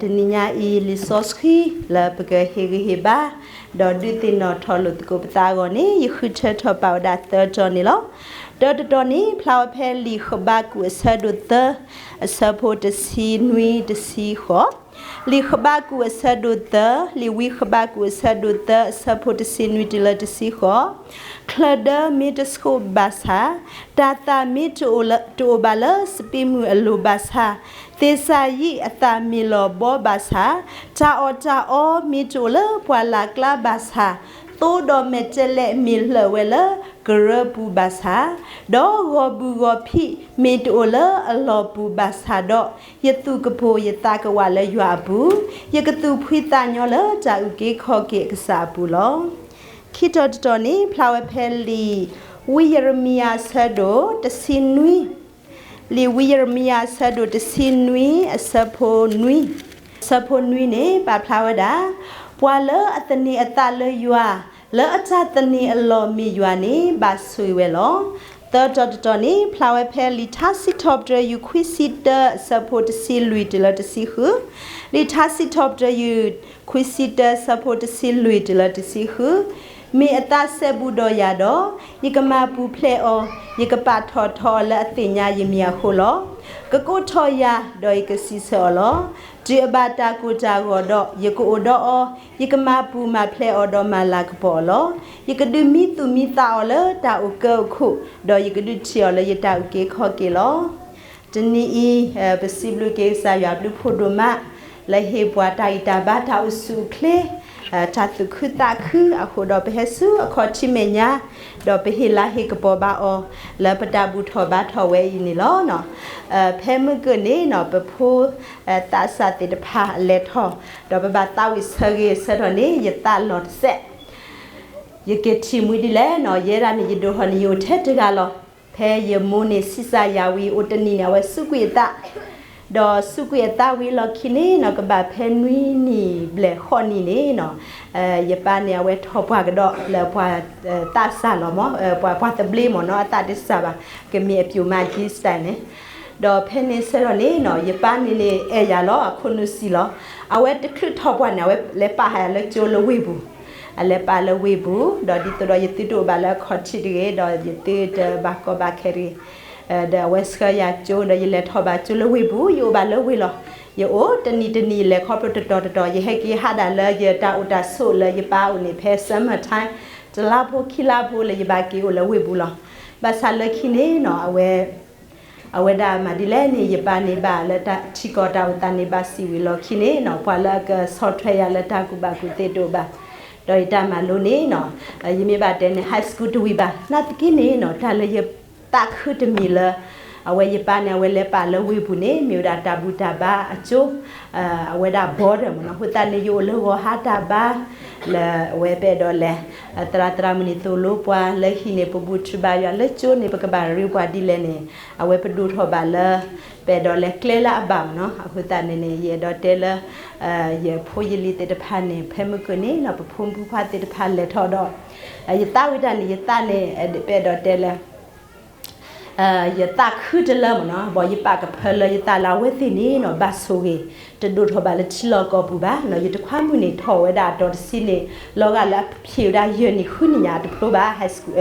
တနံၤညါအံၤ လံာ်စီဆှံလၢပကဟ့ၣ်ဂံၢ်ဟ့ၣ်ဘါ ဒီးဒုးသ့ၣ်နီၣ်ထီၣ်လိာ်သကိးပသးအဂီၢ်န့ၣ် ယဃုထၢထီၣ်ပာ်ဝဲဒၣ်သၢတီၤန့ၣ်လီၤ. တၢတတီၤန့ၣ် ဖျါဝဲဖဲလံာ်ဃဘးကူာ်အဆၢဒိၣ်သၢ အဆၢဖိတဆံနွံတဆံဃိး, လံာ်ဃဘးကူာ်အဆၢဒိၣ်သၢ, လံာ်ဝံဃဘးကူာ်အဆၢဒိၣ်သၢ အဆၢဖိတဆံနွံတုၤလၢတဆံဃိး, ချၢၣ်ဒၢမ့ၢ်တဆှိၣ်ဘၣ်ဆၣ်, တၤသၣ်မ့ၢ်တအိၣ်လၢ တအိၣ်ဘၣ်လၢစပံးမုၢ်အလိၤဘၣ်ဆၣ်, သ့ၣ်စၢ်ယံၣ်အသၣ်မ့ၢ်လီၤဘီဘၣ်ဆၣ်, တၢ်အီၣ်တၢ်အီမ့ၢ်တအိၣ်လၢပှၢ်လၢ်ကျါဘၣ်ဆၣ်, သိဒီးမဲာ်တဲးလဲးမ့ၢ်လၢာ်ဝဲလၢကရၢပူၤဘၣ်ဆၣ်, ဒီးဂီၤဘူၣ်ဂီၤဖံးမ့ၢ်တအိၣ်လၢအလီၢ်ပူၤဘၣ်ဆၣ်ဒီး, ယသူၣ်ကပိာ်ယသးကဝးလၢယွၤအပူၤ, ယကသူၣ်ဖှံသးညီလၢတၢ်အုၣ်က့ၤခီၣ်က့ၤအကစၢ်အပူၤလီၤ. ခံတီၤတတီၤန့ၣ် ဖျါဝဲဖဲလံာ်ဝံယံးရမံယၤအဆၢဒိၣ်တဆံနွံ, လံာ်ဝံယံးရမံယၤအဆၢဒိၣ်တဆံနွံ အဆၢဖိနွံ, အဆၢဖိနွံန့ၣ် ပာ်ဖျါဝဲဒၣ်, ပှၤလၢအသန့ၤအသးလၢယွၤ, လၢအတၢ်သန့ၤအလီၢ်မ့ၢ်ယွၤန့ၣ် ဘၣ်ဆိၣ်ဂ့ၤဝဲလီၤ. သၢတီၤတတီၤန့ၣ် ဖျါဝဲဖဲလံာ်ထါစံးထီၣ်ပတြၢၤယုၢ်ခွံဆံတၢ အဆၢဖိတဆံလွံၢ်တုၤလၢတဆံဃု, လံာ်ထါစံးထီၣ်ပတြၢၤယုၢ်ခွံဆံတၢ အဆၢဖိတဆံလွံၢ်တုၤလၢတဆံဃု, မ့ၢ်အသးစဲဘူးဒီးယၤဒီး, ယကမၤပူၤဖျဲးအီၤ, ယကပာ်ထီၣ်ထီအီၤလၢအသ့ၣ်ညါယမံၤအဃိလီၤ. ကကိးထီၣ်ယၤ, ဒီးယကစံးဆၢအီၤလီၤ. တုၤအဘၣ်တၢ်ကိၢ်တၢ်ဂီၤဒီး, ယကအိၣ်ဒီးအီၤ, ယကမၤပူၤမၤဖျဲးအီၤဒီးမၤလၤကပီၤအီၤလီၤ. ယကဒုးမံသူၣ်မံသးအီၤလၢတၢ်အိၣ်ကၢအိၣ်ခိၣ်, ဒီးယကဒုးထံၣ်အီၤလၢယတၢ်အုၣ်က့ၤခီၣ်က့ၤလီၤ. တနံၤအံၤ, ပစံးဘျုးက့ၤကစၢ်ယွၤဘျုးဖှိၣ်ဒိၣ်မး, လၢဟ့ၣ်ပှၤတၢ်ဂံၢ်တၢ်ဘါတၢ်အိၣ်ဆူၣ်အိၣ်ချ့, တၢ်သူၣ်ခုသးခုအဃိဒီး ပဟဲဆူအခီၣ်ထံးမဲာ်ညါ, ဒီးပဟ့ၣ်လၤဟ့ၣ်ကပီၤဘၣ်အီၤ, လၢပတၢ်ဘူၣ်ထီၣ်ဘါထီၣ်ဝဲအံၤန့ၣ်လီၤ. ဖဲမုၢ်ကၢၢ်န့ၣ်နီၤ ပဖိ သးစၢ်သ့ၣ်တဖၣ်အလဲၤထီၣ်, ဒီးပဘၣ်သးဝံၣ်ဆၢဂ့ၤဆၢထီၣ်န့ၣ် ယသးလီၤတစဲး, ယက့ၤထံၣ်မှံဒ်လဲၣ်နီၤ, ယဲဒၣ်န့ၣ် ယဒိၣ်ထီၣ်န့ၣ် ယအိၣ်ထဲတဂၤလီၤ. ဖဲယမိၢ်န့ၣ် ဆံးစၢ်ယၤဝံၤ အိၣ်တနံၣ်န့ၣ် အဝဲစူးကွံာ်အသး, ဒီးစူးကွံာ်အသးဝံၤလီၢ်ခံန့ၣ်နီၤ ကဘၣ်ဖဲနွံနံၣ်ဘျဲၣ်ဃိးနံၣ်န့ၣ်နီၤ, ယပၢ်န့ၣ် အဝဲထီၣ်ပှၢ်ကဒီးလၢပှၤသးစၢ်လီၤမး, ပှၤ ပှၤသဘျ့မ့ၢ်နီၤ, အသးတစၢ်ဘၣ်, ကမ့ၢ်အပျိၢ်မးက့ style န့ၣ်, ဒီးဖဲန့ၣ်ဆၢထီၣ်န့ၣ်နီၤ ယပၢ်န့ၣ်န့ၣ် အဲၣ်ယၤလီၤ အခိၣ်နူာ်စံၣ်လီၤ. အဝဲတချုးထီၣ်ပှၢ်န့ၣ် အဝဲလဲၤပာ်ဟးယၤလၢကၠိလၢဝ့ၢ်ပူၤ, အလဲၤပာ်လၢဝ့ၢ်ပူၤ, ဒီးဒ်သိးဒီးယသုတအိၣ်ဘၣ်လၢအခီၣ်ထံးတဂ့ၤ, ဒီးယသုတဘၣ်ကီဘၣ်ခဲတဂ့ၤ, ဒီးအဝဲဆှၢယၤကၠိ ဒီးယလဲၤထီၣ်ဘၣ်ကၠိလၢဝ့ၢ်ပူၤ, ယအိၣ်ဘၣ်လၢဝ့ၢ်လီၤ. ယအိၣ်တနံၤတနံၤ ယလဲၤခီဖျိတတီၤတတီၤ, ယဟဲက့ၤဟးဒၣ်လၢယတၢ်အိၣ်တၢ်ဆိးလၢယပၢ်အိၣ်န့ၣ် ဖဲ summer time တလါဖိခံလါဖိလၢယဘၣ်က့ၤအိၣ်လၢဝ့ၢ်ပူၤလီၤ. ဘၣ်ဆၣ်လၢခံန့ၣ်နီၤ အဝဲ အဝဲဒၣ်မၤဒ်လဲၣ်န့ၣ် ယပၢ်န့ၣ်ဘၣ်လၢတၢ်ထံကီၢ်တၢ်အိၣ်သးန့ၣ် ဘၣ်စံးဝံၤလီၢ်ခံန့ၣ်နီၤ ပှၤလၢအကဆီၣ်ထွဲယၤလၢတၢ်ကူၣ်ဘၣ်ကူၣ်သ့တအိၣ်ဘၣ်, ဒီးယတၢ်မၤလိန့ၣ်နီၤ ယမ့ၢ်ဘၣ်တဲန့ၣ် high school တဝံၤဘၣ် နာ်သက့န့ၣ်နီၤ တၢ်လၢယသးခုတမံၤလၢ အဝဲယပၢ်န့ၣ် အဝဲလဲၤပာ်လၢဝ့ၢ်ပူၤန့ၣ် မ့ၢ်ဝဲဒၣ်တၢ်ဘူၣ်တၢ်ဘါအကၠိ အဝဲဒၣ် border မ့ၢ်နီၤ, အဃိသတးန့ၣ် ယအိၣ်လၢဂီၤဟါတၢ်ဘါ လၢအဝဲပအဲၣ်ဒိးလဲၤ သရၣ်သရၣ်မုၣ်န့ၣ်သိၣ်လိပှၤလၢဟံၣ်န့ၣ် ပဘူၣ်ထီၣ်ဘါယွၤလၢကၠိန့ၣ် ပကဘၣ်ရ့ပှၤဒ်လဲၣ်န့ၣ် အဝဲပဒိၣ်ထီၣ်ဘၣ်လၢ ပအဲၣ်ဒိးလဲၤကျဲလၢအဘၣ်မ့ၢ်နီၤ, အဃိသတးန့ၣ်န့ၣ် ယအဲၣ်ဒိးတဲလၢ ယဖိယလံၤသ့ၣ်တဖၣ်န့ၣ် ဖဲမုၢ်ကၢၢ်န့ၣ်နီၤ ပဖိမုၣ်ဖိခွါသ့ၣ်တဖၣ်လဲၤထီၣ်ဒီး ယသးဝံၣ်တၢ်န့ၣ် ယသးန့ၣ် ပအဲၣ်ဒိးတဲလၢ ယသးခုတလၢမ့ၢ်နီၤ, ဘၣ်ယပာ်ကဖၢလၢယသးလၢအဝဲသ့ၣ်န့ၣ်နီၤ ဘၣ်ဆိၣ်ဂ့ၤ တဒိၣ်ထီၣ်ဘၣ်လၢထံလီၢ်ကီၢ်ပူၤဘၣ်နီၤ, ယတခွါမုၣ်န့ၣ်ထီၣ်ဝဲဒၣ်အတီၤတဆံန့ၣ် လီၤဂာ်လၢအဖံးဝဲဒၣ်ယဲၢ်နံၣ်ဃုနံၣ်ညါ အတဖျိဘၣ် high school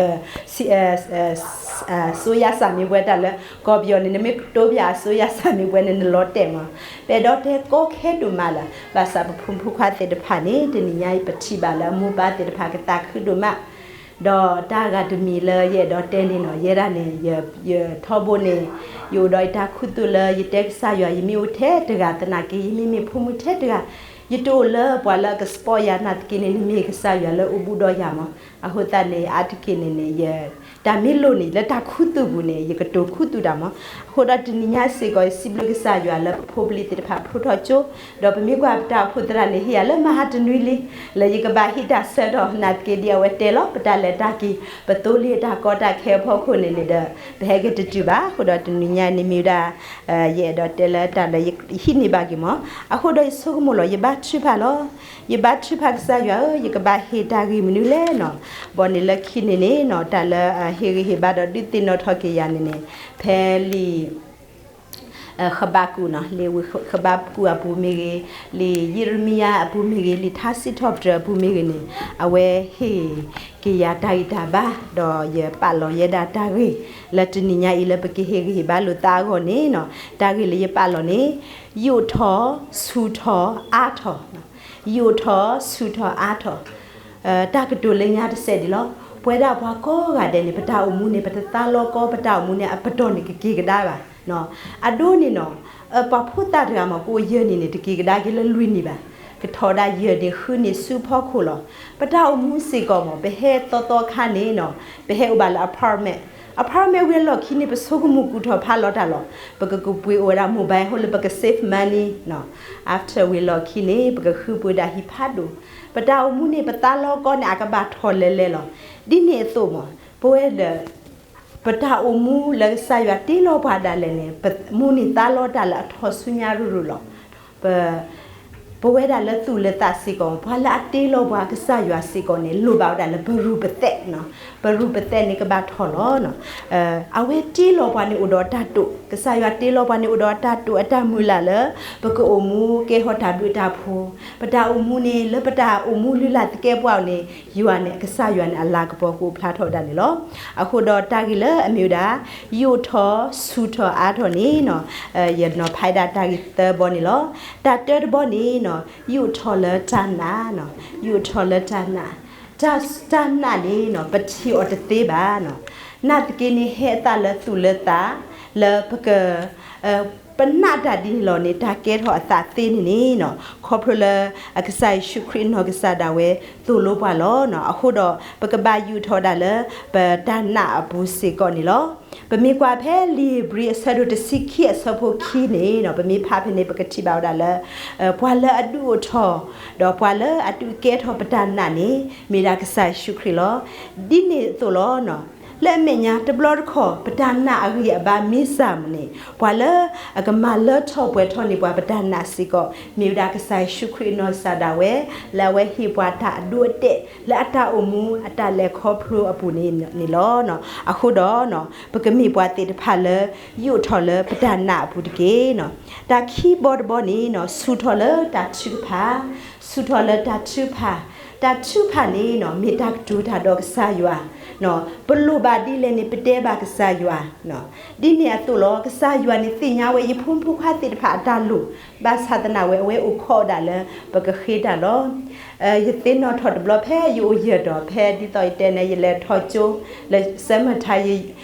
အစိယါစၢ်မ့ၢ်ပှဲၤတၢ်လၢ ကီၢ်ပယီၤန့ၣ် နမ့ၢ်ကတိၤဘၣ်အစိယါစၢ်မ့ၢ်ပှဲၤန့ၣ် နလီၤတဲာ်မး, ပအဲၣ်ဒိးတဲကီခဲဒိၣ်မးလၢ ဘၣ်ဆၣ်ပဖိမုၣ်ဖိခွါသ့ၣ်တဖၣ်န့ၣ် တနံၤညါအံၤပထံၣ်ဘၣ်လၢအမိၢ်ပၢ်သ့ၣ်တဖၣ်ကသးခုဒိၣ်မး ဒီးတၢ်ဂၤတမံၤလၢယအဲၣ်ဒိးတဲန့ၣ်နီၤ ယဲဒၣ်န့ၣ် ယထီဘိန့ၣ် ယအိၣ်ဒီးယတၢ်ခူသူၣ်လၢယတဲကစၢ်ယွၤ ယမ့ၢ်အိၣ်ထဲတဂၤသနာ်က့ ယမ့မ့ၢ်ဖိမုၣ်ထဲတဂၤ ယတအိၣ်လၢပှၤလၢအက support ယၤနာ်သက့န့ၣ် နမ့ၢ်ကစၢ်ယွၤလၢအိၣ်ဘူးဒီးယၤမး, အဃိသတးန့ၣ် အါတက့ၢ်န့ၣ်န့ၣ် ယ တၢ်မ့ၢ်လိၣ်န့ၣ် လၢတၢ်ခူသူၣ်ပူၤန့ၣ် ယကတိၤခူသူၣ်တၢ်မး, အဃိဒီးတနံၤညါစ့ၢ်ကီး ယစံးဘျုးကစၢ်ယွၤလၢပဖိပလံၤသ့ၣ်တဖၣ်ဖျိထီၣ်ကၠိ, ဒီးပမ့ၢ်ကွၢ်ပတၢ်အိၣ်ဖှိၣ်သရၣ်န့ၣ် ဟ့ၣ်ယၤလၢမဟါတနွံလံ လၢယကဘၣ်ဟံးတၢ်ဆၢထီၣ် နာ်သက့ဒ်အဝဲတဲလီၤ ပတၢ်လဲၤတၢ်က့ၤ ပသိလ့ၣ်တၢ်ကီတၢ်ခဲအဖီခိၣ်န့ၣ်န့ၣ်ဒီး ပဟဲက့ၤတတုၤဘၣ်, အဃိဒီးတနံၤညါန့ၣ်မ့ၢ်ဝဲဒၣ် ယအဲၣ်ဒိးတဲလၢတၢ်လၢယဟံးန့ၢ်ဘၣ်က့ၤမး, အဃိဒီးယဆိကမိၣ်လီၤ ယဘါထုကဖၣ်လီၤ, ယဘါထုကဖၣ်ကစၢ်ယွၤဧၢ, ယကဘၣ်ဟ့ၣ်တၢ်ဂ့ၢ်မနုၤလဲၣ်နီၤ, ဘၣ်န့ၣ်လၢခံန့ၣ်န့ၣ်နီၤ တၢ်လၢဟ့ၣ်ဂံၢ်ဟ့ၣ်ဘါဒီးဒုးသ့ၣ်နီၣ်ထီၣ်က့ၤယၤန့ၣ်န့ၣ် ဖဲလံာ် ဃဘးကူာ်နီၤ, လံာ်ဝံဃဘးကူာ်အပူၤမ့ၢ်ဂ့ၤ, လံာ်ယံးရမံယၤအပူၤမ့ၢ်ဂ့ၤ, လံာ်ထါစံးထီၣ်ပတြၢၤအပူၤမ့ၢ်ဂ့ၤန့ၣ်, အဝဲဟ့ၣ်က့ၤယၤတၢ်ဂံၢ်တၢ်ဘါ, ဒီးယပာ်လီၤယဲဒၣ်တၢ်ဂ့ၢ် လၢတနံၤညါအံၤလၢပကဟ့ၣ်ဂံၢ်ဟ့ၣ်ဘါလိာ်သးအဂီၢ်န့ၣ်နီၤ, တၢ်ဂ့ၢ်လၢယပာ်လီၤန့ၣ်, ယိးထီၣ်, ဆူၣ်ထီၣ်, အါထီၣ်, ယိးထီၣ်, ဆူၣ်ထီၣ်, အါထီၣ် တၢ်ကတိၤလၢညါတစဲးဒ်လီၤ. ပဝဲဒၣ်ပှၤကိးဂၤဒဲးန့ၣ် ပတၢ်အိၣ်မူန့ၣ် ပတသးလီကီ ပတၢ်အိၣ်မူန့ၣ် အပတီၢ်န့ၣ်ကက့ၤကဒါဘၣ်. အဒိန့ၣ်နီၤ, ပှၤဖိသၣ်တဂၤမ့ၢ်ကအိၣ်ယဲၢ်နံၣ်န့ၣ် တက့ၤကဒါက့ၤလၢလွံၢ်နံၣ်ဘၣ်. ကထီၣ်ဒၣ်ယဲၢ်နံၣ်ဃုနံၣ်ဆူဖီခိၣ်လီၤ. ပတၢ်အိၣ်မူစ့ၢ်ကီးမ့ၢ် ပဟဲသီသီခါန့ၣ်နီၤ, ပဟဲအိၣ်ဘၣ်လၢ apartment, apartment ဝံၤအလီၢ်ခံန့ၣ် ပဆိကမိၣ်ကူၣ်ထီၣ်ဖးလီၤတၢ်လီၤ. ပကကပှ့ၤအိၣ်ဝဲဒၣ် mobile ဟိလၢပက save money နီၤ. After ဝံၤအလီၢ်ခံန့ၣ် ပကဃုပှ့ၤဒၣ်ဟံၣ်ဖးဒိၣ်. ပတၢ်အိၣ်မူန့ၣ် ပသးလီကီန့ၣ် အကဘၣ်ထီၣ်လဲၤလဲၤလီၤ. ဒ်န့ၣ်အသိးမ့ၢ် ပဝဲဒီး ပတၢ်အိၣ်မူလၢကစၢ်ယွၤတ့လီၤပှၤဒၣ်လဲာ်န့ၣ် ပမူန့ၢ်သးလီတၢ်လၢအထီၣ်ဆူညါရုၢ်ရုၢ်လီၤ. ပ ပဝဲဒၣ်လၢသူၣ်လၢသးစ့ၢ်ကီး ပှၤလၢအတ့လီၤပှၤကစၢ်ယွၤစ့ၢ်ကီးန့ၣ် လိၣ်ဘၣ်ဝဲဒၣ်လၢပရူၢ်ပသဲးနီၤ. ပရူၢ်ပသဲးန့ၣ်ကဘၣ်ထီၣ်လီၤနီၤ. အဝဲတ့လီၤပှၤန့ၣ်အိၣ်ဒီးအတၢ်တိာ်, ကစၢ်ယွၤတ့လီၤပှၤန့ၣ်အိၣ်ဒီးအတၢ်တိာ်အတၢ်မုၢ်လၢ်လၢ ပကအိၣ်မူကဲထီၣ်တၢ်ဘျုးတၢ်ဖှိၣ်, ပတၢ်အိၣ်မူန့ၣ် လၢပတၢ်အိၣ်မူလုၢ်လၢ်သကဲးပဝးန့ၣ် ယွၤန့ၣ် ကစၢ်ယွၤန့ၣ် အလၤကပီၤကအိၣ်ဖျါထီၣ်ဝဲဒၣ်န့ၣ်လီၤ. အဃိဒီးတၢ်ဂ့ၢ်လၢအမ့ၢ်ဝဲဒၣ် ယိးထီၣ်ဆူၣ်ထီၣ်အါထီၣ်န့ၣ်နီၤ, ယနီၤဖးဒၣ်တၢ်ဂ့ၢ်သၢဘီန့ၣ်လီၤ. တၢ်တၢတဘီန့ၣ်နီၤ, ယိးထီၣ်လၢတၢ်နာ်နီၤ, ယိးထီၣ်လၢတၢ်နာ်, တၢ်နာ်န့ၣ်နီၤ ပထံၣ်အီၤတသ့ဘၣ်နီၤ. နာ်သက့န့ၣ် ဟဲအသးလၢသူၣ်လၢသး လၢပက ပနာ်တၢ်ဒ်န့ၣ်လီၤန့ၣ် တၢ်ကဲထီၣ်အသးသ့န့ၣ်န့ၣ်နီၤ, ခီဖျိလၢ အကစၢ်ယ့ၣ်ၡူးခရံာ်အနီၢ်ကစၢ်ဒၣ်ဝဲ သိၣ်လိပှၤလီၤနီၤ. အဃိဒီး ပကဘၣ်ယိးထီၣ်ဒၣ်လၢ ပတၢ်နာ်အပူၤစ့ၢ်ကီးန့ၣ်လီၤ. ပမ့ၢ်ကွၢ်ဖဲလံာ်ဧ့ၤဘြံၤအဆၢဒိၣ်တဆံခံ အဆၢဖိခံန့ၣ်နီၤ, ပမ့ၢ်ဖးဖဲန့ၣ် ပကထံၣ်ဘၣ်ဝဲဒၣ်လၢ ပှၤလၢအဒုးအိၣ်ထီၣ် ဒီးပှၤလၢအဒုးကဲထီၣ်ပတၢ်နာ်န့ၣ် မ့ၢ်ဒၣ်ကစၢ်ယ့ၣ်ၡူးခရံာ်လီၤ. ဒ်န့ၣ်အသိးလီၤနီၤ, လၢအမဲာ်ညါတဘျီတခီၣ် ပတၢ်နာ်အဂံၢ်အဘါမ့ၢ်စၢ်မ့ၢ်န့ၣ် ပှၤလၢအကမၤလၢထီၣ်ပှဲၤထီၣ်န့ၢ်ပှၤပတၢ်နာ်စ့ၢ်ကီး မ့ၢ်ဝဲဒၣ်ကစၢ်ယ့ၣ်ၡူးခရံာ်အနီၢ်ကစၢ်ဒၣ်ဝဲ လၢအဝဲဟ့ၣ်ပှၤတၢ်အဒိအတဲာ် လၢအတၢ်အိၣ်မူအတၢ်လဲၤခီဖျိအပူၤန့ၣ်လီၤ. အဃိဒီး ပကမ့ၢ်ပှၤသ့ၣ်တဖၣ်လၢ ယိးထီၣ်လၢပတၢ်နာ်အပူၤတက့ၢ်နီၤ. တၢ်ခံဘီတဘီန့ၣ်နီၤ ဆူၣ်ထီၣ်လၢတၢ်ထုကဖၣ်, ဆူၣ်ထီၣ်လၢတၢ်ထုကဖၣ်, တၢ်ထုကဖၣ်န့ၣ်နီၤ မ့ၢ်တၢ်ကတိၤတၢ်ဒီးကစၢ်ယွၤ, ပလိၣ်ဘၣ်ဒ်လဲၣ်န့ၣ် ပတဲဘၣ်ကစၢ်ယွၤ, ဒ်န့ၣ်အသိးလီၤ ကစၢ်ယွၤန့ၣ်သ့ၣ်ညါဝဲယဖိမုၣ်ဖိခွါသ့ၣ်တဖၣ်အတၢ်လိၣ်, ဘၣ်ဆၣ်သနာ်ဝဲ အဝဲအိၣ်ခိးဒၣ်လၢပကဃ့တၢ်လီၤ. ယသ့ၣ်နီၣ်ထီၣ်တဘျီဖဲယအိၣ်ယၢၢ်ဒီး ဖဲဒ်သိးယတဲန့ၣ် ယလဲၤထီၣ်ကၠိ လၢ cemetery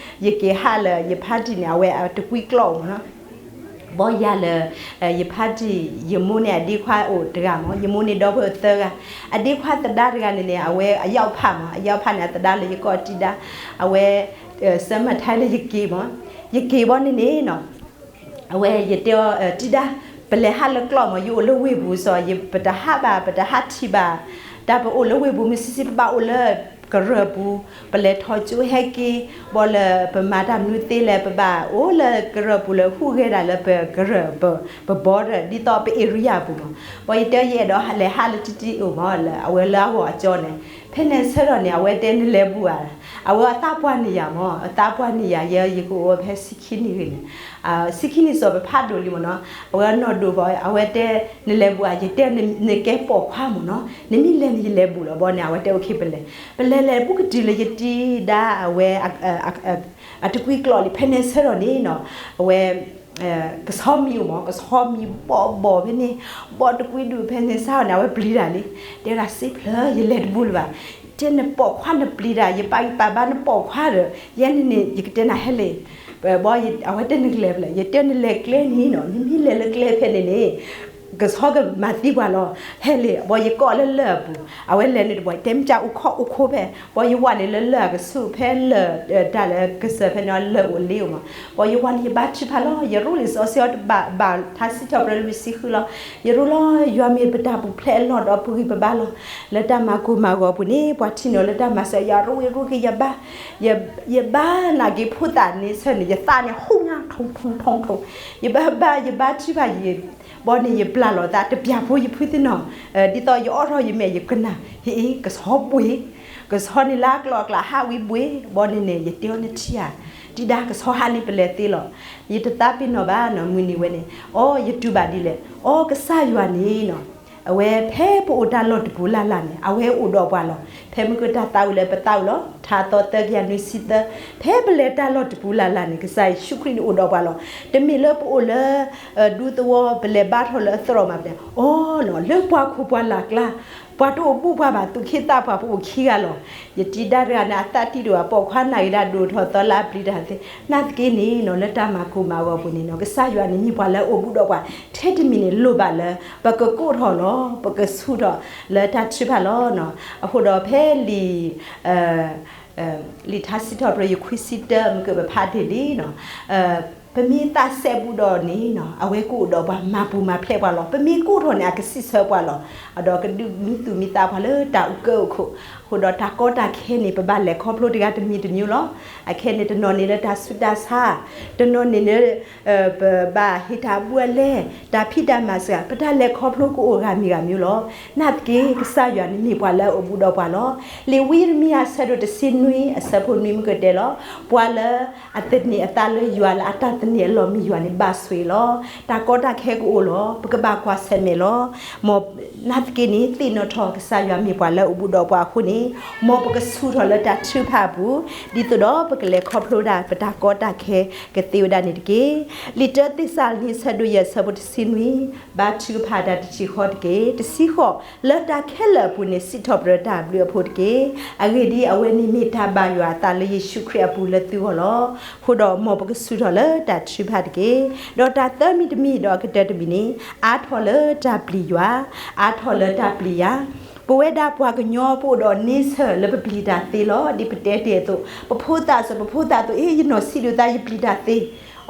ယက့ၤဟးလၢယဖါတံၢ်န့ၣ် အဝဲတကွံကျီၢ်မ့ၢ်နီၤ ဘီယၤလၢ ယဖါတံၢ် ယမိၢ်န့ၣ်အဒ့ခွါအိၣ်တဂၤမ့ၢ် ယမိၢ်န့ၣ်ဒီပုၢ်ဝဲၢ်အိၣ်သၢဂၤ, အဒ့ခွါသဒါတဂၤန့ၣ်န့ၣ် အဝဲအယီၣ်ဖးမ့ၢ် အယီၣ်ဖးန့ၣ် အသဒါလၢယကိးတံၢ်ဒါ, အဝဲ cemetery လၢယက့ၤမ့ၢ် ယက့ၤဘီန့ၣ်န့ၣ်နီၤ အဝဲယတဲအီၤ တံၢ်ဒါ ပလဲၤဟးလၢကျီၢ်မ့ၢ် ယအိၣ်လၢဝ့ၢ်ပူၤစီၤ ပတဟးဘၣ် ပတဟးထံၣ်ဘၣ်, တၢ်ပအိၣ်လၢဝ့ၢ်ပူၤမ့ၢ်ဆံးဆံး ပဘၣ်အိၣ်လၢကရၢၢ်ပူၤ, ပလဲၤထီၣ်ကၠိဟဲက့ၤ, ဘီလၢပမၤတၢ်မနုၤသ့လဲၣ် ပဘၣ်အိၣ်လၢကရၢၢ်ပူၤလၢဟူးဂဲၤဒၣ်လၢပကရၢၢ် ပ border ဒ်သိးပ area ပူၤမ့ၢ်, ဘီယတဲယအဲၣ်ဒိးလဲၤဟးလၢတံၢ်တံၢ်အိၣ်မ့ၢ် လၢအဝဲလၢအဂီၢ်အကၠီန့ၣ်, ဖဲန့ၣ်ဆၢထီၣ်န့ၣ် အဝဲတဲနလဲၤဘူးဧါ, အဝဲအသးပှၢ်န့ၢ်ယၤမ့ၢ် အသးပှၢ်န့ၢ်ယၤ ယဲယကအိၣ်ဝဲဖဲဆံခံနံၣ်ဂ့ၤန့ၣ် ဆံခံနံၣ်စီၤပဖးဒိၣ်လံမ့ၢ်နီၤ, အဝဲအနီၢ်ဒိၣ်ဘၣ် အဝဲတဲ နလဲၤဘူးဧါ ယတဲနကဲပိာ်ခွါမ့ၢ်နီၤ နမ့ၢ်လဲၤန့ၣ်ယလဲၤဘူးလီၤ ဘီန့ၣ် အဝဲတဲအိၣ်ခ့ပလဲၤ, ပလဲၤလဲၤဘူးကတုၤလၢယတံၢ်ဒါအဝဲ အတကွံကျီၢ်လံ ဖဲန့ၣ်ဆၢထီၣ်န့ၣ်နီၤ အဝဲ ကဆီမံၤအိၣ်မ့ၢ် ကဆီမံၤဘီၣ်ဘီၣ်ဖဲန့ၣ်, ဘီၣ်တကွံဒုးဖဲန့ၣ်ဆၢထီၣ်န့ၣ် အဝဲပျံၤတၢ်လံ, တဲဝဲဒၣ်စံးဖျၢၣ် ယလဲၤတဘူးလၢၤဘၣ်, တဲနပိာ်ခွါနပျံၤတၢ် ယပာ်ယပာ်ဘၣ်နပိာ်ခွါဒီး ယဲန့ၣ်န့ၣ် ယကတဲနၤဟဲလ့ၣ်, ဘီအဝဲတဲနကလဲၤဖဲလဲၣ် ယတဲနလဲၤကျဲန့ၣ်နီၤ နမ့ၢ်လဲၤလၢကျဲဖဲန့ၣ်န့ၣ် ကဆီကမၤသံပှၤလီၤ, ဟဲလ့ၣ် ဘီယကိးလၢလၢၢ်အပူၤ, အဝဲလဲၤန့ၣ်တဘီ တဲမ့ၢ်ကအိၣ်ခိးအိၣ်ခိးဖဲ, ဘီယဝၤန့ၣ်လၢလၢၢ်အကဆူၣ်ဖဲလၢၢ် တၢ်လၢကစၢၢ်ဖဲန့ၣ်လၢၢ်အိၣ်လ့အိၣ်မး, ဘီယဝၤန့ၣ် ယဘါထုကဖၣ်လီၤ ယရူလံာ်စီဆှံအီၤတဘၣ်ဘၣ် ထါစံးထီၣ်ပတြၢၤလွံၢ်ဆံဃုလီၤ, ယရူလီၤ ယွၤမ့ၢ်ပတၢ်ပူၤဖျဲးအလီၢ်ဒီးပဂံၢ်ပဘါလီၤ, လၢတၢ်မၤကိၢ်မၤဂီၤအပူၤန့ၣ် ပှၤထံၣ်န့ၢ်အီၤလၢတၢ်မၤစၢၤ ယရူဝံၤရူက့ၤယဘါ, ယဘါနာ်က့ၤဖိသၣ်န့ၣ်ဆၢန့ၣ် ယသးန့ၣ်ဟူညါ ထိၣ်ထိၣ်ထိၣ်ထိၣ်, ယဘါဘါ ယဘါထုကဖၣ်ယ ဘီန့ၣ် ယပျၢ်လီၤသး တပျၢ်ဖိယဖုသ့ၣ်နီၤ, ဒ်သိးယအိးထီၣ်ယမဲာ် ယကနၣ် ဟ့ၣ် ကဆီဘှ့ၣ်, ကဆီန့ၣ်လၢအကျိၤအကျဲဟးဝံၤဘှ့ၣ်, ဘီန့ၣ်န့ၣ် ယတဲအီၤနထံၣ်ဧါ, ထံၣ် ယတံၤဒါကဆီဟါန့ၣ်ပလဲၤသ့လီၤ. ယတသးပ့ၤနီၣ်ဘၣ်နီၤ မုၢ်နံၤဝဲန့ၣ်, အိ ယတူၢ်ဘၣ်ဒ်လဲၣ်. အိ ကစၢ်ယွၤန့ၣ်နီၤ, အဝဲဖဲပအိၣ်တၢ်လီၢ်တပူၤလၢ်လၢ်န့ၣ် အဝဲအိၣ်ဒီးပှၤလီၤ. ဖဲမုၢ်ကတၢ်သးဝံၣ်လၢပသးဝံၣ်လီၤ ထါသီသၢကယၤနွံဆံသၢ, ဖဲပလဲၤတၢ်လီၢ်တပူၤလၢ်လၢ်န့ၣ် ကစၢ်ယ့ၣ်ၡူးခရံာ်န့ၣ်အိၣ်ဒီးပှၤလီၤ. တမ့ၢ်လၢပအိၣ်လၢ ဒူသဝီ ပလဲၤဘါထီၣ်လၢအသရိာ်မးပတဲ, အိ လၢပှၤခိၣ်ပှၤလၢ်ကျါ ပှၤတအိၣ်ဘူးပှၤဘၣ် သူၣ်က့သးပှၢ် ပအိၣ်ခံဂၤလီၤ. ယတံၤဒါတဂၤန့ၣ် အသးတံၢ်တအိၣ်ဘၣ် ပိာ်ခွါနာ်က့ၤဒၣ် ဒိၣ်ထီၣ်သီလၢအပျံၤတၢ်သ့. နာ်သက့န့ၣ်နီၤ လၢတၢ်မၤကိၢ်မၤဂီၤပူၤန့ၣ်နီၤ ကစၢ်ယွၤန့ၣ်မ့ၢ်ပှၤလၢအအိၣ်ဘူးဒီးပှၤ ထဲတမံၤန့ၣ်လိၣ်ဘၣ်လၢ ပကကိးထီၣ်လီၤ ပကဆူၣ်ထီၣ်လၢတၢ်ထုကဖၣ်လီၤ. အဃိဒီးဖဲလံာ် လံာ်ထါစံးထီၣ်ပတြၢၤ ယုၢ်ခွံဆံတၢ မ့ၢ်ကပဖးတ့ၢ်လံနီၤ, ပမ့ၢ်သးစဲဘူးဒီးန့ၣ်နီၤ အဝဲကအိၣ်ဒီးပှၤ မၤပူၤမၤဖျဲးပှၤလီၤ. ပမ့ၢ်ကိးထီၣ်န့ၣ် အကစံးဆၢပှၤလီၤ. အဒီးကဒုးမံသူၣ်မံသးပှၤလၢတၢ်အုၣ်ကၢအိၣ်ခိၣ်, အဃိဒီးတၢ်ကီတၢ်ခဲန့ၣ် ပဘၣ်လဲၤခီဖျိတဂၤတမံၤတမံၤလီၤ. အခဲန့ၣ်တနီၤန့ၣ်လၢတၢ်ဆူးတၢ်ဆါ, တနီၤန့ၣ်လၢ ပဘၣ်ဟ့ၣ်တၢ်ဘူးအလဲ, တၢ်ဖံးတၢ်မၤစှၤ, ပတၢ်လဲၤခီဖျိကအိၣ်ဂၤမံၤဂၤမံၤလီၤ. နာ်သက့ ကစၢ်ယွၤန့ၣ်မ့ၢ်ပှၤလၢအအိၣ်ဘူးဒီးပှၤလီၤ. လံာ်ဝံယံးရမံယၤ အဆၢဒိၣ်တဆံနွံ အဆၢဖိနွံ မ့ၢ်ကတဲလီၤ, ပှၤလၢအသန့ၤအသးလၢယွၤ လၢအတၢ်သန့ၤအလီၢ်မ့ၢ်ယွၤန့ၣ် ဘၣ်ဆိၣ်ဂ့ၤလီၤ. တၢ်ကီတၢ်ခဲကအိၣ်လီၤ. ပကဘၣ်ကွၢ်ဆၢၣ်မဲာ်လီၤ. မ်နာ်သက့န့ၣ် သ့ၣ်နီၣ်ထီၣ်ကစၢ်ယွၤမ့ၢ်ပှၤလၢအအိၣ်ဘူးဒီးပှၤအဃိန့ၣ်, မ်ပကဆူၣ်ထီၣ်လၢတၢ်ထုကဖၣ်အပူၤ, ဒ်သိးဒီးပကလဲၤခီဖျိဒၣ် ပတၢ်ကီတၢ်ခဲကသ့ဝဲဒၣ်န့ၣ်တက့ၢ်. လံာ်တၢသ့းစၤလနံ အဆၢဒိၣ်ယဲၢ် အဆၢဖိတဆံနွံ, ဘါထုကဖၣ်တၢ်တထံၣ်ဃီတက့ၢ်. တဆံဃိး, လၢတၢ်ခဲလၢာ်အပူၤန့ၣ် စံးထီၣ်ပတြၢၤတၢ်ဘျုးအဖိတက့ၢ်. အဂ့ၢ်ဒ်အံၤ, အဝဲန့ၣ်မ့ၢ်တၢ်ဘၣ်ယွၤအသးလၢယ့ၣ်ၡူးခရံာ်အပူၤလၢသုဂီၢ်လီၤ. အဃိဒီးမ်ပကဆူၣ်ထီၣ်လၢတၢ်ထုကဖၣ်တက့ၢ်. ဒီးတၢ်သၢမံၤတမံၤ ဒီးအကတၢၢ်တမံၤန့ၣ်, အါထီၣ်လၢတၢ်ပျံၤယွၤ, အါထီၣ်လၢတၢ်ပျံၤယွၤ. ပဝဲဒၣ်ပှၤကညီပအိၣ်ဒီးန့ဆၢၣ်လၢပပျံၤတၢ်သ့လီၤ. ဒ်ပတဲတ့ၢ်အသိး, ပဖိသၣ်စၢၤ ပဖိသၣ်သိး အ့ ယနီၢ်ဆံးဒုးသး ယပျံၤတၢ်သ့.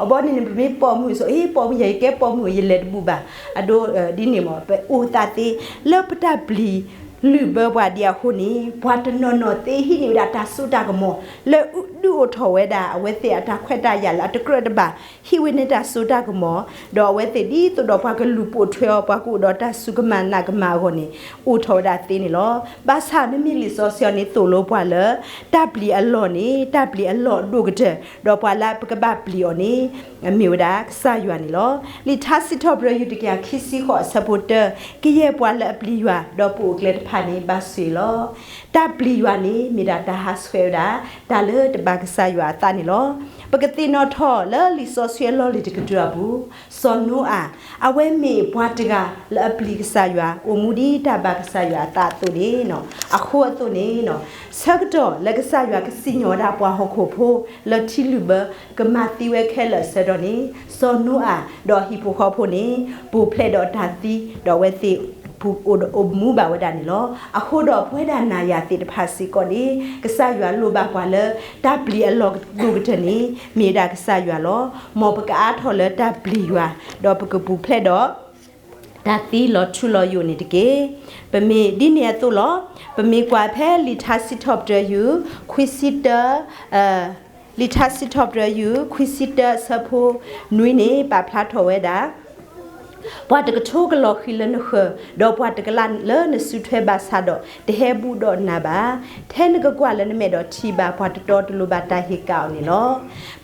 အဘီန့ၣ်န့ၣ် ပမ့ၢ်ပိာ်မုၣ်စ့ၢ် အ့ ပိာ်မုၣ်ယၤ ယကဲပိာ်မုၣ် ယလဲၤတဘူးဘၣ်. အဒိဒ်န့ၣ်မ့ၢ် ပအိၣ်သးသ့ လၢပတၢ်ပျံၤလုၢ်ဘၢပှၤဒံးအဃိန့ၣ်, ပှၤတနီၤနီၤသ့ဟံးန့ၢ်ဝဲဒၣ်တၢ်စိတၢ်ကမီၤ လၢဒုးအိၣ်ထီၣ်ဝဲဒၣ် အဝဲသ့ၣ်အတၢ်ခွဲးတၢ်ယာ်လၢအတကြၢးတဘၣ်, ဟံးဝဲန့ၣ်တၢ်စိတၢ်ကမီၤ, ဒီးအဝဲသ့ၣ်ဒ်သိးဒီးပှၤကလူၤပိာ်ထွဲအီၤ ပှၤကအိၣ်ဒီးတၢ်စူၢ်ကမၣ်နာ်ကမၣ်အဂီၢ်န့ၣ် အိၣ်ထီၣ်ဝဲဒၣ်သ့န့ၣ်လီၤ. ဘၣ်ဆၣ်မ့မ့ၢ်လံာ်စီဆှံအံၤန့ၣ် သိၣ်လိပှၤလၢ တၢ်ပျံၤအလီၢ်န့ၣ် တၢ်ပျံၤအလီၢ်ဒိၣ်ကတၢၢ်, ဒီးပှၤလၢပကဘၣ်ပျံၤအီၤန့ၣ် မ့ၢ်ဝဲဒၣ်ကစၢ်ယွၤန့ၣ်လီၤ. လံာ်ထါစံးထီၣ်ပတြၢၤ ယူၢ်တကယၤခံဆံဃိး အဆၢဖိတၢ, ကယဲၢ်ပှၤလၢအပျံၤယွၤ ဒီးပအိၣ်ကျဲတဖၣ်န့ၣ် ဘၣ်ဆိၣ်ဂ့ၤလီၤ. တၢ်ပျံၤယွၤန့ၣ် မ့ၢ်ဒၣ်တၢ်ဟးဆှဲးဝဲဒၣ် တၢ်လၢတဘၣ်ကစၢ်ယွၤအသးန့ၣ်လီၤ. ပကသ့ၣ်နီၣ်ထီၣ်လၢလံာ်စီဆှံအလီၢ်လံၤတကတြူၢ်အပူၤ, စီၤနိအၤ, အဝဲမ့ၢ်ပှၤတဂၤလၢအပျံၤကစၢ်ယွၤ အိၣ်မူဒ်တၢ်ဘၣ်ကစၢ်ယွၤအသးအသိးန့ၣ်, အဃိအသိးန့ၣ်, ဆၢကတီၢ်လၢကစၢ်ယွၤကစံၣ်ညီၣ်ဝဲဒၣ်ပှၤဟီၣ်ခိၣ်ဖိ လၢထံလုာ်ဘၢ ကမၤသံဝဲခဲလၢာ်အဆၢကတီၢ်န့ၣ်, စီၤနိအၤ ဒီးအဟံၣ်ဖိဃီဖိန့ၣ် ပူၤဖျဲးဒီးတၢ်သံ ဒီးအဝဲသ့ၣ် ပူၤအိၣ်မူဘၣ်ဝဲဒၣ်န့ၣ်လီၤ. အဃိဒီးပဝဲဒၣ်နၤယၤသ့ၣ်တဖၣ်စ့ၢ်ကီးန့ၣ် ကစၢ်ယွၤလိၣ်ဘၣ်ပှၤလၢ တၢ်ပျံၤအလီၢ်ဒိၣ်ကတၢၢ်န့ၣ် မ့ၢ်ဝဲဒၣ်ကစၢ်ယွၤလီၤ. မ်ပကအါထီၣ်လၢတၢ်ပျံၤယွၤ, ဒီးပကပူၤဖျဲးဒီး တၢ်သံလီၤထူလီၤယိာ်န့ၣ်တက့ၢ်. ပမ့ၢ်ဒ်န့ၣ်အသိးလီၤ. ပမ့ၢ်ကွၢ်ဖဲလံာ်ထါစံးထီၣ်ပတြၢၤ ယူၢ်ခွံဆံတၢ, လံာ်ထါစံးထီၣ်ပတြၢၤ ယူၢ်ခွံဆံတၢ အဆၢဖိနွံန့ၣ် ပာ်ဖျါထီၣ်ဝဲဒၣ် ပှၤတကထိကလီၤဃံၤလၢနဃၢၤ, ဒီးပှၤတကလးလၢနစုထွဲဘၣ်ဆၣ်ဒီး တဟဲဘူးဒီးနၤဘၣ်. ထဲနကကွၢ်လၢနမဲာ်ဒီးထံၣ်ဘၣ် ပှၤတတီတလိၤဘၣ်တၢ်ဟ့ၣ်ကၣ်အီၤန့ၣ်လီၤ.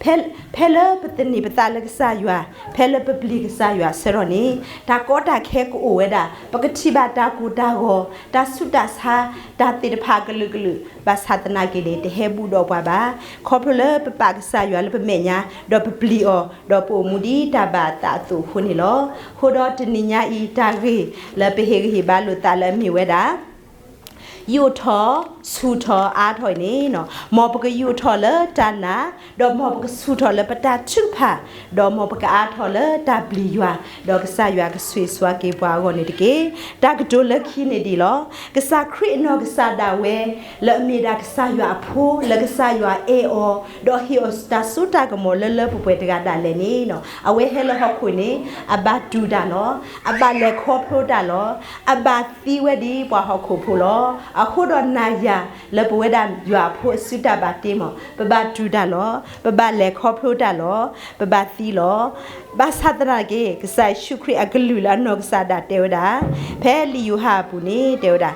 ဖဲ, ဖဲလၢပသန့ၤပသးလၢကစၢ်ယွၤ, ဖဲလၢပပျံၤကစၢ်ယွၤအဆၢကတီၢ်န့ၣ်, တၢ်ကီတၢ်ခဲကအိၣ်ဝဲဒၣ်, ပကထံၣ်ဘၣ်တၢ်ကိၢ်တၢ်ဂီၤ, တၢ်ဆူးတၢ်ဆါ, တၢ်သ့ၣ်တဖၣ်အကလုာ်ကလုာ်, ဘၣ်ဆၣ်သနာ်က့န့ၣ် တဟဲဘူးဒီးပှၤဘၣ်. ခီဖျိလၢပပာ်ကစၢ်ယွၤလၢပမဲာ်ညါ, ဒီးပပျံၤအီၤ, ဒီးပအိၣ်မူဒ်တၢ်ဘၣ်အသးအသိးအဃိန့ၣ်လီၤ. အဃိဒီးတနံၤညါအံၤ တၢ်ဂ့ၢ်လၢပဟ့ၣ်ဂံၢ်ဟ့ၣ်ဘါလိာ်သးလၢအမ့ၢ်ဝဲဒၣ် ယူာ်ထီၣ်, ဆူၣ်ထီၣ်, အါထီၣ်အံၤန့ၣ်, မ်ပကယူာ်ထီၣ်လၢတၢ်နာ်, ဒီးမ်ပကဆူၣ်ထီၣ်လၢပတၢ်ထုကဖၣ်, ဒီးမ်ပကအါထီၣ်လၢတၢ်ပျံၤယွၤ, ဒီးကစၢ်ယွၤကဆိၣ်ဂ့ၤဆိၣ်ဝါက့ၤပှၤအဂီၢ်န့ၣ်တက့ၢ်. တၢ်ကတိၤလၢခံန့ၣ်ဒ်အံၤလီၤ. ကစၢ်ခရံာ်အနီၢ်ကစၢ်ဒၣ်ဝဲ လၢအမ့ၢ်ဒၣ်ကစၢ်ယွၤအဖိ လၢကစၢ်ယွၤအဲၣ်အီၤ, ဒီးဟ့ၣ်အီၤတၢ်စိတၢ်ကမီၤလၢလၢပှဲၤပှဲၤတဂၤဒၣ်လဲာ်န့ၣ်, အဝဲဟဲလၢဟီၣ်ခိၣ်န့ၣ် အဘၣ်တူၢ်တၢ်လီၤ. အဘၣ်လဲၤခီဖျိတၢ်လီၤ. အဘၣ်သံဝဲဒ်ပှၤဟီၣ်ခိၣ်ဖိလီၤ. အဃိဒီးနၤယၤလၢပဝဲဒၣ်ယွၤအဖိအစုတၢ်ဘၣ်တ့မး, ပဘၣ်တူၢ်တၢ်လီၤ. ပဘၣ်လဲၤခီဖျိတၢ်လီၤ. ပဘၣ်သံလီၤ. ဘၣ်ဆၣ်သနာ်က့ ကစၢ်ယ့ၣ်ၡူးခရံာ်အကလုၢ်လၢအနီၢ်ကစၢ်ဒၣ်တဲဝဲဒၣ်, ဖဲလံာ်ယိၤဟၣ်အပူၤန့ၣ်တဲဝဲဒၣ်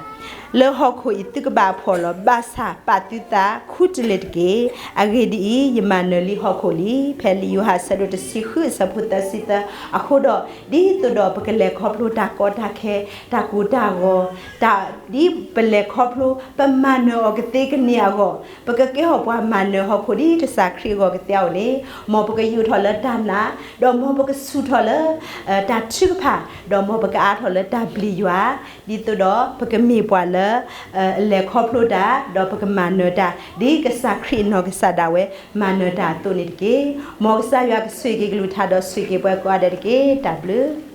လၢဟီၣ်ခိၣ်အံၤသုကဘၣ်ဖှီၣ်လီၤ, ဘၣ်ဆၣ်ပာ်သုသးခူတလ့ၢ်တက့ၢ်. အဂ့ၢ်ဒ်အံၤ, ယမၤနၢၤလံဟီၣ်ခိၣ်လံ. ဖဲလံာ်ယိၤဟၣ်အဆၢဒိၣ်တဆံဃုအဆၢဖိသၢဆံသၢ, အဃိဒီး, ဒ်သိးဒီးပကလဲၤခီဖျိတၢ်ကီတၢ်ခဲ, တၢ်ကိၢ်တၢ်ဂီၤ, တၢ်ဒ်ပလဲၤခီဖျိ ပမၤနၢၤအီၤကသ့ကန့ၢ်အဂီၢ်, ပကကဲထီၣ်ပှၤမၤနၢၤဟီၣ်ခိၣ်ဒ်ကစၢ်ခရံာ်အဂီၢ်ကသ့အအိၣ်န့ၣ်, မ်ပကယိးထီၣ်လၢတၢ်နာ်, ဒီးမ်ပကဆူၣ်ထီၣ်လၢ တၢ်ထုကဖၣ်, ဒီးမ်ပကအါထီၣ်လၢတၢ်ဘျုးယွၤ, ဒ်သိးဒီးပကမ့ၢ်ပှၤလၢ အလဲၤခီဖျိတၢ်, ဒီးပကမၤနၢၤတၢ်, ဒ်ကစၢ်ခရံာ်အနီၢ်ကစၢ်ဒၣ်ဝဲ မၤနၢၤတၢ်အသိးန့ၣ်တက့ၢ်. မ်ကစၢ်ယွၤကဆိၣ်ဂ့ၤက့ၤကလုၢ်ကထါဒီးဆိၣ်ဂ့ၤက့ၤပှၤကိးဂၤဒဲးတက့ၢ်. တၢ်ဘျုး